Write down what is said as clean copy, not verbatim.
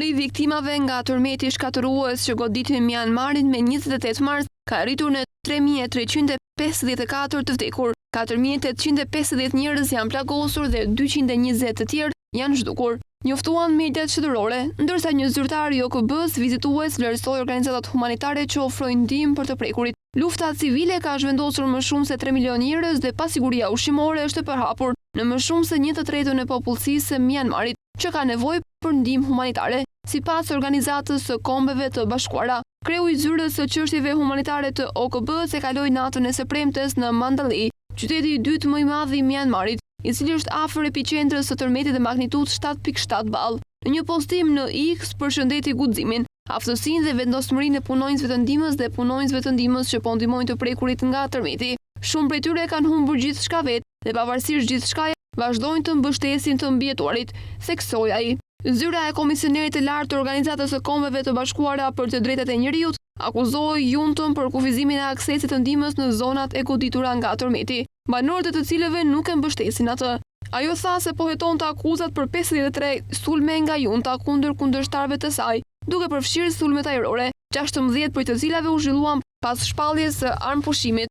Numri i viktimave nga tërmeti shkatërrues që goditi Myanmarin me 28 mars ka arritur në 3354 të vdekur, 4850 njerëz janë plagosur dhe 220 të tjerë janë zhdukur, njoftuan mediat shtetërore, ndërsa një zyrtar i OKB-s vizitues vlerësoi organizatat humanitare që ofrojnë ndihmë për të prekurit. Lufta civile ka zhvendosur më shumë se 3 milionë njerëz dhe pasiguria ushqimore është e përhapur në më shumë se një të tretën e popullsisë së Myanmarit, që ka nevojë për ndihmë humanitare, sipas Organizatës së Kombeve të Bashkuara. Kreu i Zyrës së Çështjeve Humanitare të OKB-së e kaloi natën e së premtes në Mandalay, qyteti i dytë më i madh i Myanmarit, i cili është afër epiqendrës së tërmetit të magnitudë 7.7 ballë. Në një postim në X përshëndeti guximin, aftësinë dhe vendosmërinë e punonjësve të ndihmës dhe punonjësve të ndihmës që po ndihmojnë të prekurit nga tërmeti. Shumë prej tyre kanë humbur gjithçka vetë dhe pavarësisht gjithçkaje vazhdojnë të mbështesin të mbijetuarit, theksoi ai. Zyra e Komisionerit të Lartë të Organizatës së Kombeve të Bashkuara për të Drejtat e Njeriut akuzoi juntën për kufizimin e aksesit të ndihmës në zonat e goditura nga tërmeti, banorët e të cilëve nuk e mbështesin atë. Ajo tha se po hetonte akuzat për 53 sulme nga junta kundër kundërshtarëve të saj, duke përfshirë sulmet ajrore, 16 prej të cilave u zhvilluan pas shpalljes së armëpushimit.